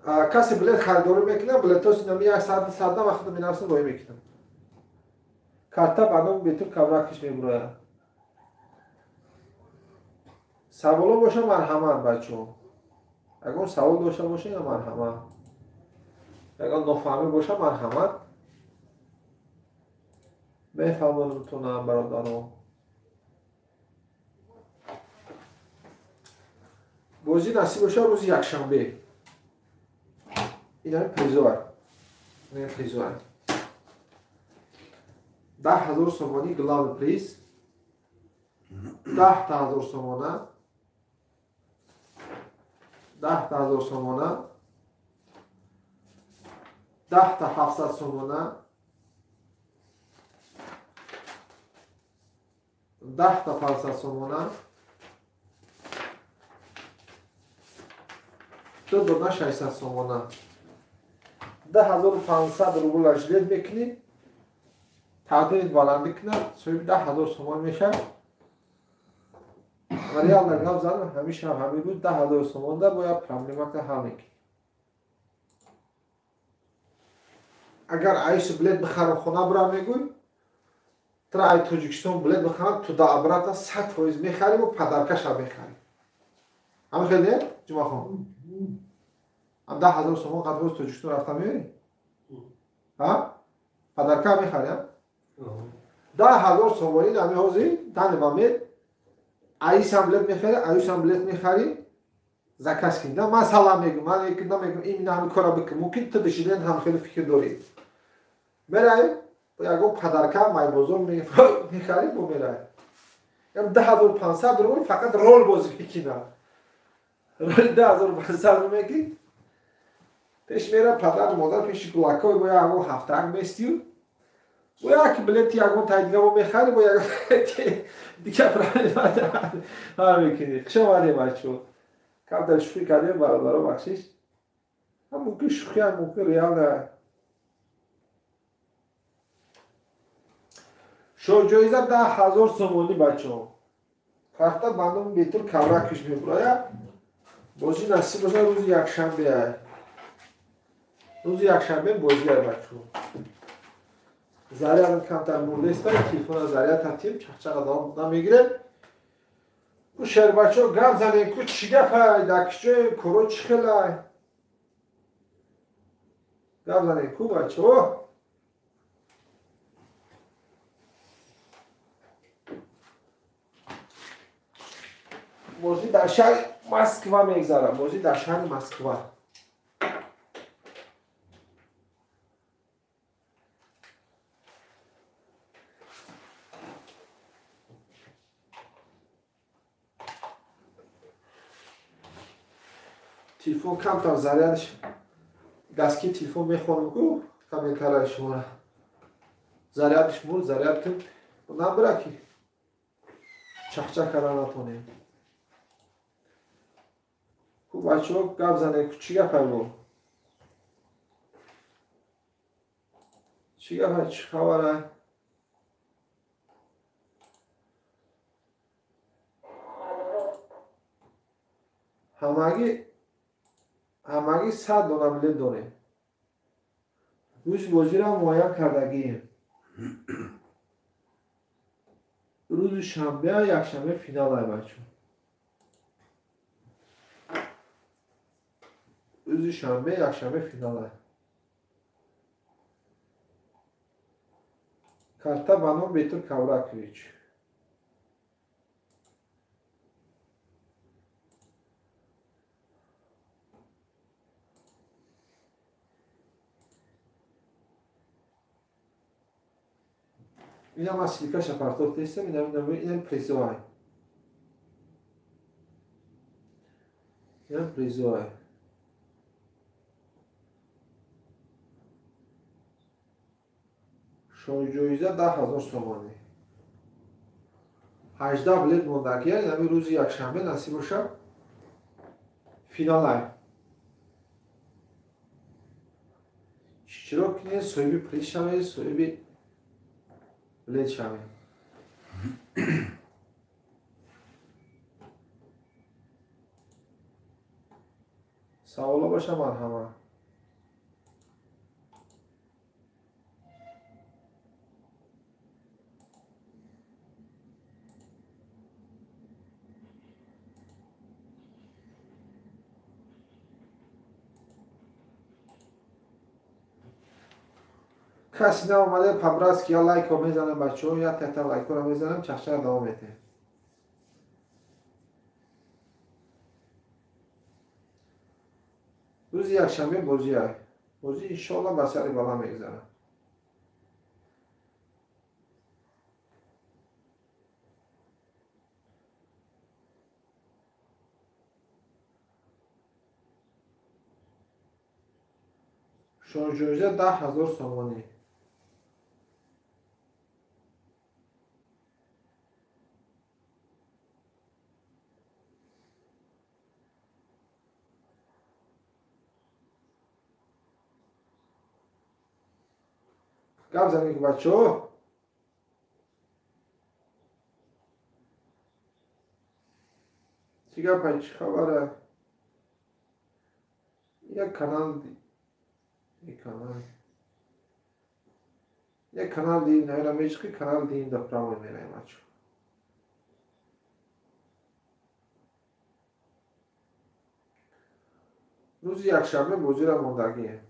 Касе билет харидорӣ мекунад, билетҳоси нами як саат саатда вақт менависам, роҳӣ мекунам. Карта ба номи Бетур Кавракиш мебурояд. Саволо боша, марҳамат, бачаҳо. Ягон савол дошта бошед, марҳамат. Ягон нофаҳмӣ боша, марҳамат. Мефаҳмонамтонам, бародарон. Бозӣ насиб боша рӯзи якшанбе. Инами призоа. Инами призоа. 10 000 сомонӣ главный приз. 10 000 сомона. 10 000 сомона. 10 та 700 сомона. 10 та 500 сомона. Ду дона 600 сомона. 10 500 рубл жилет мекунӣ, тақдирит баландӣ кунад, соҳиби 10 000 сомон мешавад. Реально гап задам, ҳамин шаб, ҳамин рӯз 10 000 сомонда бояд проблемата ҳал мекунӣ. Агар айсу билет бихарам, хона бурам, мегӯй, тра ай Тоҷикистон билет бихарам, туда обратно 100% мехариму подаркаша мехарим. Ҳамин хел не, Ҷумъахон? Ам 10 000 сомон қад ҳоз Тоҷикистон рафта меёрӣ? Подарка мехарӣ? 10 000 сомонӣ нами ҳозир дани мамед аисам билет мехарӣ, аюсам билет мехарӣ, заказ кунӣ. Ман салам мегӯм, ман намегӯм именно ҳамин кора бикун. Мумкин ту дишиден ҳам хеле фикр дорӣ. Мерай, ягон подарка майбозор мехарӣ, бо мерай. Ям 10 500 рубл фақат рол бозӣ мекунам. Роли 10 500 рубл мекунӣ. Пеш мера падару модар пеши кулакҳои бо ягон ҳафтаак местию. Бо як билети ягон тай дига бо мехарӣ, бо ягон дига проблема ҳал мекунӣ. Хуш омадем, бачаҳо. Камтар шӯхӣ кардем, бародаро, бахшиш. Ҳам мумкин шӯхӣ, ҳам мумкин реально. Шоҳҷоиза 10 000 сомонӣ, бачаҳо. Карта ба номи Бетур Кавракиш мебурояд. Бозӣ насиб бошад рӯзи якшанбе. Рӯзи якшанбе бозиай, бачаҳо. Зарядам камтар мурдеста, телефона заряд татим, чақчақа давом намегирем. Ку шербачаҳо, гап занем, ку чӣ гапай, дар киҷоем, коро чӣ хелай? Гап занем ку, бачаҳо. Бозӣ дар шаҳри Москва мегзарад. Бозӣ дар шаҳри Москва. Телефон камтар зарядш дастки телефон мехонам ку комментарияи шуморо. Зарядш мурд, заряд кун. Набра ки чахчах карда натонем. Ку бачаҳо, гап занем, ку чӣ гапай бо? Чӣ гапай, чӣ хабарай? Ҳамагӣ 100 дона билет дорем. Рӯзи бозиро муайян кардагием. Рӯзи шанбе, якшанбе финалай, бачаҳо. Рӯзи шанбе, якшанбе финалай. Карта ба номи Бетур Кавракович. Инам аз ссылкаша партофтестам, инам призоай. Инам призоай. Шоҳҷоиза 10 000 сомонӣ. 18 билет мондагия, инами рӯзи якшанбе насиб бошад финалай. Иштирок кунед, соҳиби приз шавед, соҳиби билет шавед. Саволо боша, марҳама. Каси наомаде, по-братски я лайко мезанам, бачаҳо, я тата лайкоро мезанам, чахчаqa давом метаҳем. Рӯзи якшанбе бозиай. Бозӣ иншоалло ба сари бала мегзарад. Шоҳҷоиза 10 000 сомонӣ. Гап занед, бачаҳо. Чӣ гапай, чӣ хабара? Як канал, як канал дидим, наира мечиқи, канал дидим, да право мераем, бачаҳо. Рӯзи якшанбе бозира мондагием.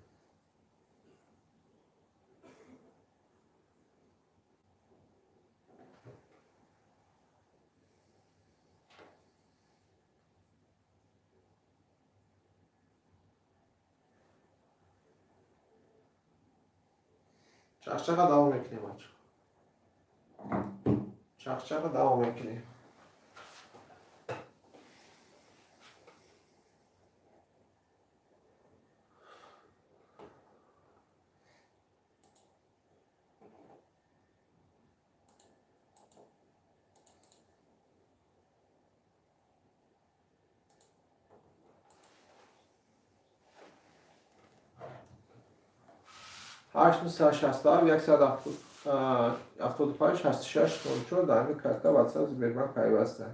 Чахчақа давом мекунем, бачаҳо. Чахчақа давом мекунем. 867 175 66 04 дар ҳамин карта WhatsApp Сбербанк пайваста.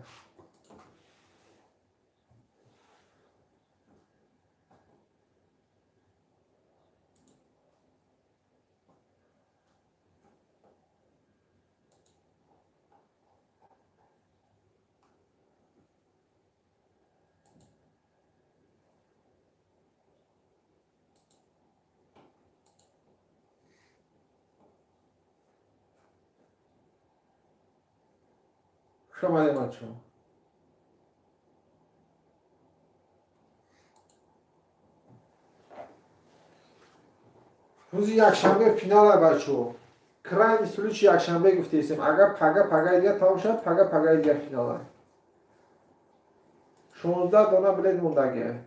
Хуш омадед, бачаҳо. Рӯзи якшанбе финала, бачаҳо. Крайний случай якшанбе гуфтаистем. Агар пага, пагаи дига тамом шавад, пага, пагаи дига финала. 16 дона билет мондагия.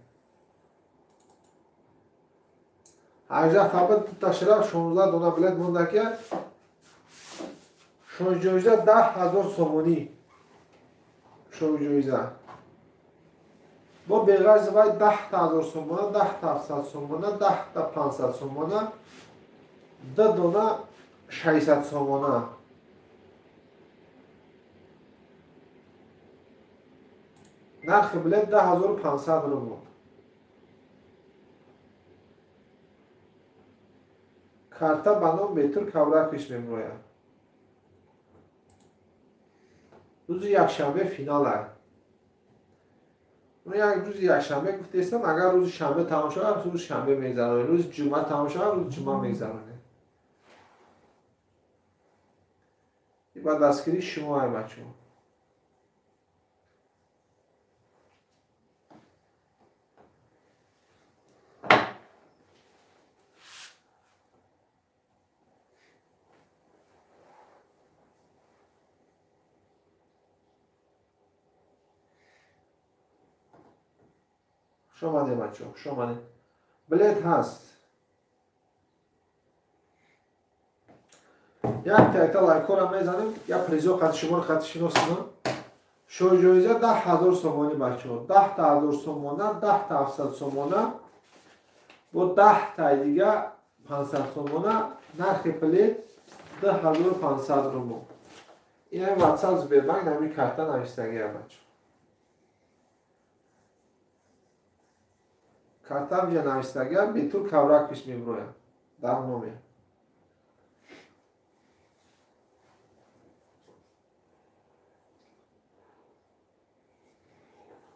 18 таба дуташира, 16 дона билет мондагия. Шоҳҷоиза 10 000 сомонӣ. Шоҳҷоиза. Бо беғарзи вай 10 та ҳазор сомона, 10 та 700 сомона, 10 та 500 сомона, ду дона 600 сомона. Нархи билет 10 500 рубл. Карта ба ном Бетур Кавракиш меброяд. Рӯзи якшанбе финала. Як рӯзи якшанбе гуфтаистам, агар рӯзи шанбе тамом шавад, рӯзи шанбе мегзаронем. Рӯзи ҷумъа тамом шавад, рӯзи ҷумъа мегзаронем. Ба дастгирии шумо ай, бачаҳо. Хуш омадед, бачаҳо, хуш омадед. Билет ҳаст. Як тайта лайкҳоро мезанем, як призо қати шуморо қати шинос кунам. Шоҳҷоиза 10 000 сомонӣ, бачаҳо. 10 та ҳазор сомона, 10 та 700 сомона, бо 10 таи дига 500 сомона, нархи билет 2500 рубл. Ин ҳами WhatsApp Сбербанк ҳами карта навистагия, бачаҳо. Картам ҷа навистагия Бетур Кавраквич меброяд дар номер.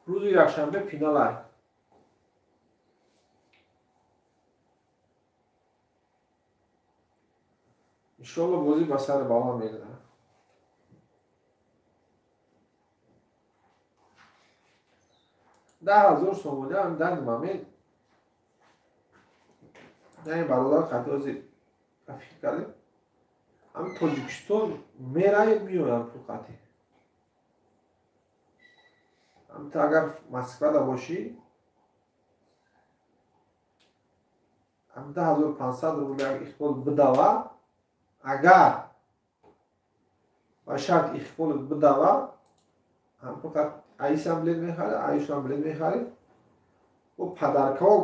Рӯзи якшанбе финалай. Иншоалло бозӣ ба сари баланд мегузарад. 10 000 сомонӣ ҳам дар момент яъне бародар қатози фикр кардем, ҳами Тоҷикистон меравем, меоям пул қатӣ. Ҳам ту агар Москвада бошӣ, ҳам 1500 рубл як иқбол бидава, агар ба шарт иқболат бидава, ҳам пул аисам билет мехарӣ, аишам билет мехарӣ, бо падаркаок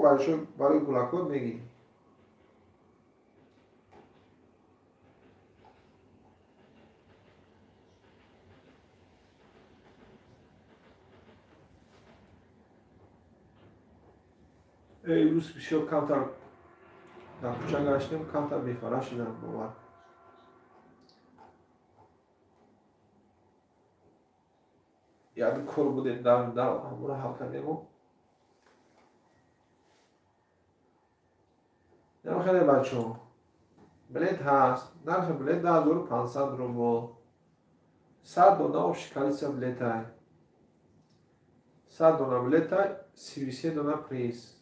барои гулакот мегирӣ. Имрӯз бисёр камтар дар кӯча гаштем, камтар бефара шудам, бовар. Як кор будем, дав дав ҳамуро ҳал кардему. Инам хеле бачаҳо. Билет ҳаст, нархи билет 1500 рубл. 100 дона общий количество билетай. 100 дона билетай, 33 дона приз.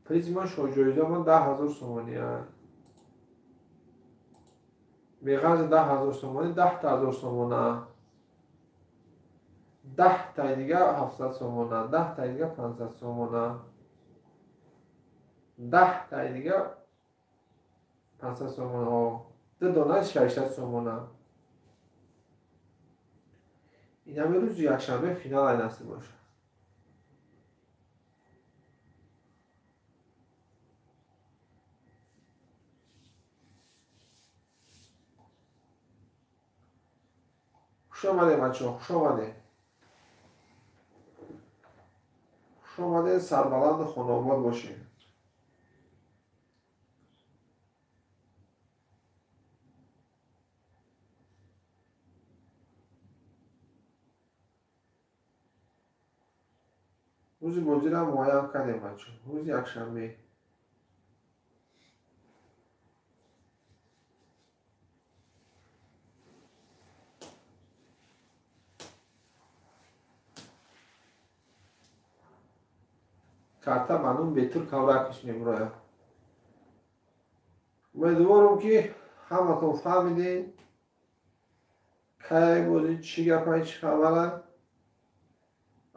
Призи ма шоҳҷоиза ма 10 000 сомонӣ. Беғарзи 10 000 сомонӣ, 10 000 сомона. 10таи дига 700 сомона, 10таи дига 500 сомона. 10таи дига 500 сомона. Ду дона 600 сомона. Инами рӯзи якшанбе финалай насиб бошад. Хуш омадед, бачаҳо, хуш омадед. Хуш омадед, сарбаланду хонаобод бошед. Рӯзи бозиро муайян кардем, бачаҳо. Рӯзи якшанбе. Карта ба ном Бетур Кавракиш мебурояд. Умедворам, ки ҳаматон фаҳмидед кай бозӣ, чӣ гапай, чӣ хабара.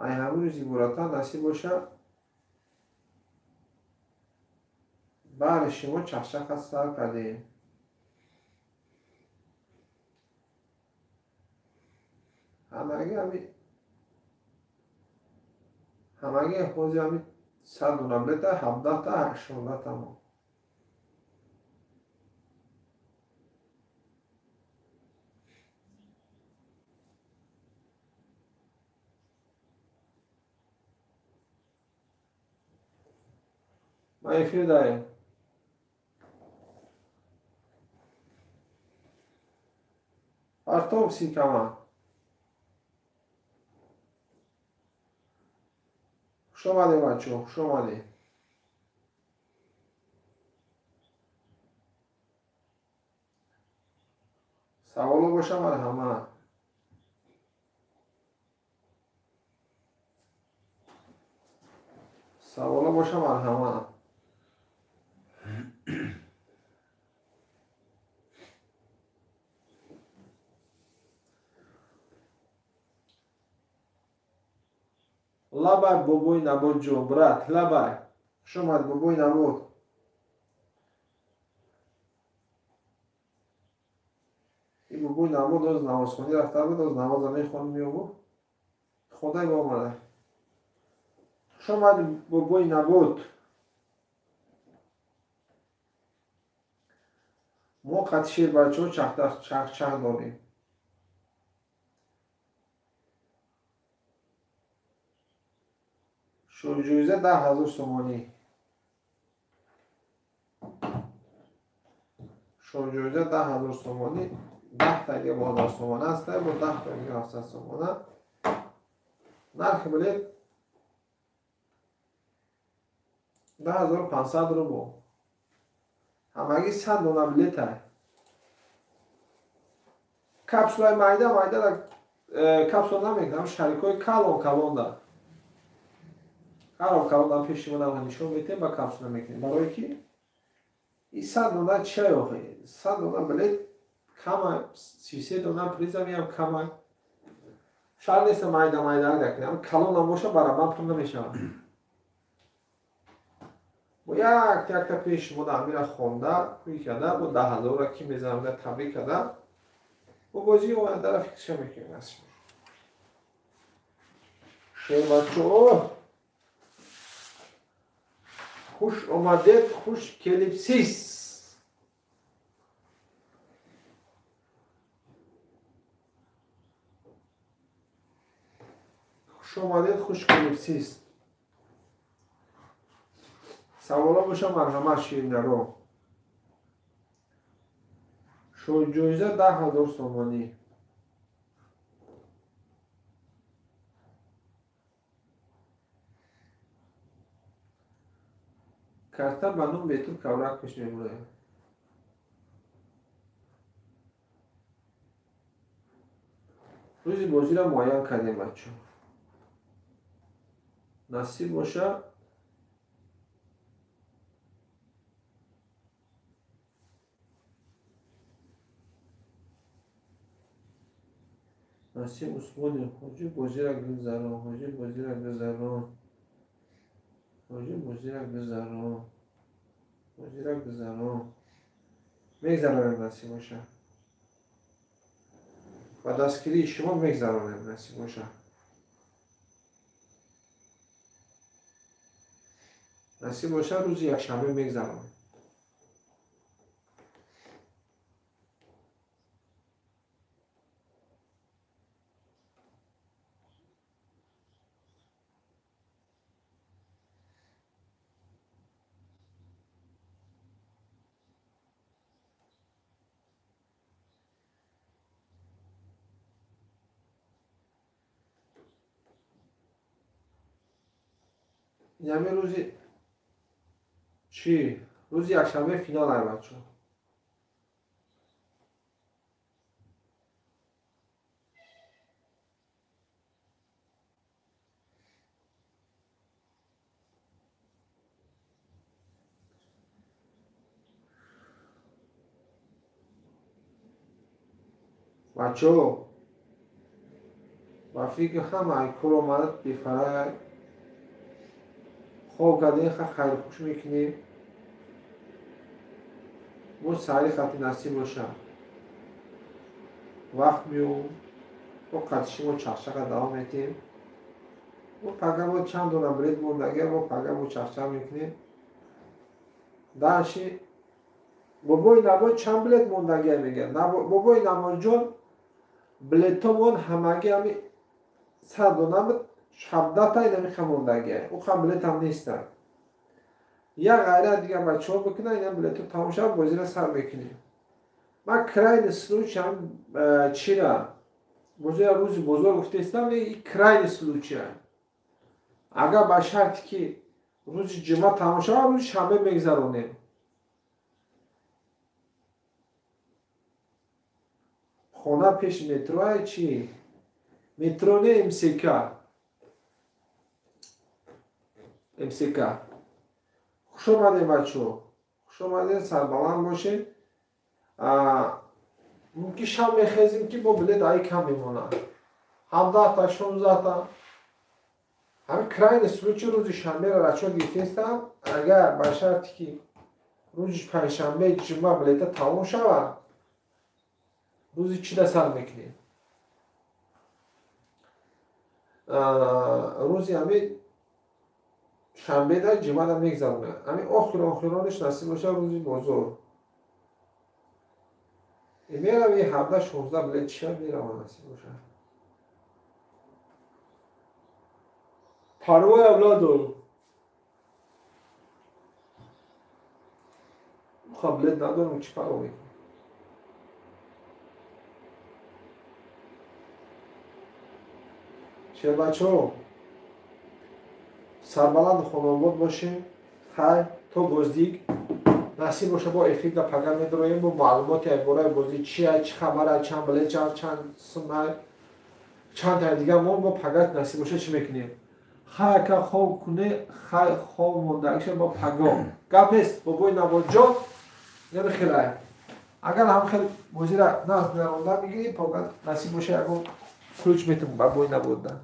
Ай ҳамин рӯзи ибората насиб боша, баҳри шумо чахчаха сар кардем. Ҳамагӣ ҳамагӣ ҳозир ҳами 100 дона билета, 17та, 18та мо. Ма эфир даем. Партом сикама. Хуш омадед, бачаҳо, хуш омадед. Саволо боша, марҳамат. Саволо боша, марҳамат. Лабай, бобои Набот ҷон, брат, лабай. Хуш омад, бобои Набот. Ин бобои Набот оз намозхонӣ рафта буд, оз намоза мехонӣ меёбу. Хондай ба омада. Хуш омад, бобои Набот. Мо қати шербачаҳо чахчах дорем. Шоҳҷоиза 10 000 сомонӣ. Шоҳҷоиза 10 000 сомонӣ. 10 та дига бо 1000 сомона аст, бо 10 та дига 700 сомона. Нархи билет 10 500 рубл. Ҳамагӣ 100 дона билета. Капсулаи майда майда капсула намекунам, шарикҳои калон калонда. Калон калонда пеши мо нишон метем ба капсула мекунем. Барое ки и 100 дона чай охи, 100 дона билет кама, 33 дона призам ям кама. Шар нест майда майда дакунем. Калон боша барабан пул намешавад. Бо як якта пеш мо амира хонда, кӯй карда, бо 10 000 ки мезанам табрик карда. Бо бозии ояндаро фикрша мекунем. Шербачо, хуш омадед, хуш келибсиз. Хуш омадед, хуш келибсиз. Саволо боша марҳамат ширинаро. Шоҳҷоиза 10 000 сомонӣ. Карта ба ном бетул каврак пеш мебурем. Рӯзи бозиро муайян кардем, бачо. Насиб боша. Насиб Усмонов, ҳоҷи бозиро гузарон, ҳоҷи бозиро гузарон, ҳоҷи бозиро гузарон, бозиро гузарон. Мегзаронем, насиб боша. Ба дастгирии шумо мегзаронем, насиб боша. Насиб боша, рӯзи якшанбе мегзаронем. Инами рӯзи чӣ? Рӯзи якшанбе финал ай, бачо. Бачо, ба фикри ҳама ай кор омадад бефарай. Хоб кардем, хайрхуш мекунем. Бо сари хати насиб боша. Вақт меом, бо қатиши мо чахчақа давом метем. Бо пага бо чанд дона билет мондагия, бо пага бо чахчақа мекунем. Даши бобои Набо чанд билет мондагия мегӯяд. Бобои Намозҷон билетомон ҳамагӣ ҳами 100 дона буд, 17 та инами мондагия. Ӯ ҳам билетам нестанд. Як ғайрат дигар бачаҳо бикунанд, ина билето тамом шавад, бозиро сар мекунем. Ман крайний случай ҳам чира бозиро рӯзи бозор гуфтаистам, и крайний случай. Агар ба шарте ки рӯзи ҷумъа тамом шавад, рӯзи шанбе мегзаронем. Хона пеши метроа чӣ? Метро не, МСК. МСК. Хуш омадем, бачаҳо. Хуш омадем, сарбаланд бошед. Мумкин шаб мехезем ки бо билет ай кам мемонад. 17 та, 16 та. Ҳамин крайний случай рӯзи шанберо рачо гирифтаистам. Агар ба шарте ки рӯзи панҷшанбе ҷумъа билета тамом шавад, рӯзи чида сар мекунем? Рӯзи ҳамин шанбеда ҷумъада мегзаронем. Ҳамин охир охирониш насиб боша рӯзи бозор. Мерави 17-16 билет чия мерава насиб боша. Парвоям надорам. Қаблет надорам, чӣ парво мекунам? Шербачаҳо, сарбаланду хонобод бошем. Хайр, то боздик насиб боша, бо эфир да пага медроем бо маълумоти бораи бозӣ, чия, чӣ хабара, чанд билет, чанд сумай, чанд тай дигар мо бо пага насиб боша чӣ мекунем. Хай ака, хоб куне, хай хоб мондагиша бо паго. Гап нест, бобои Наводҷон намехелай. Агар ҳам хел бозира наз гузаронда мегирӣ, пага насиб боша ягон ключ метум бобои Наводда.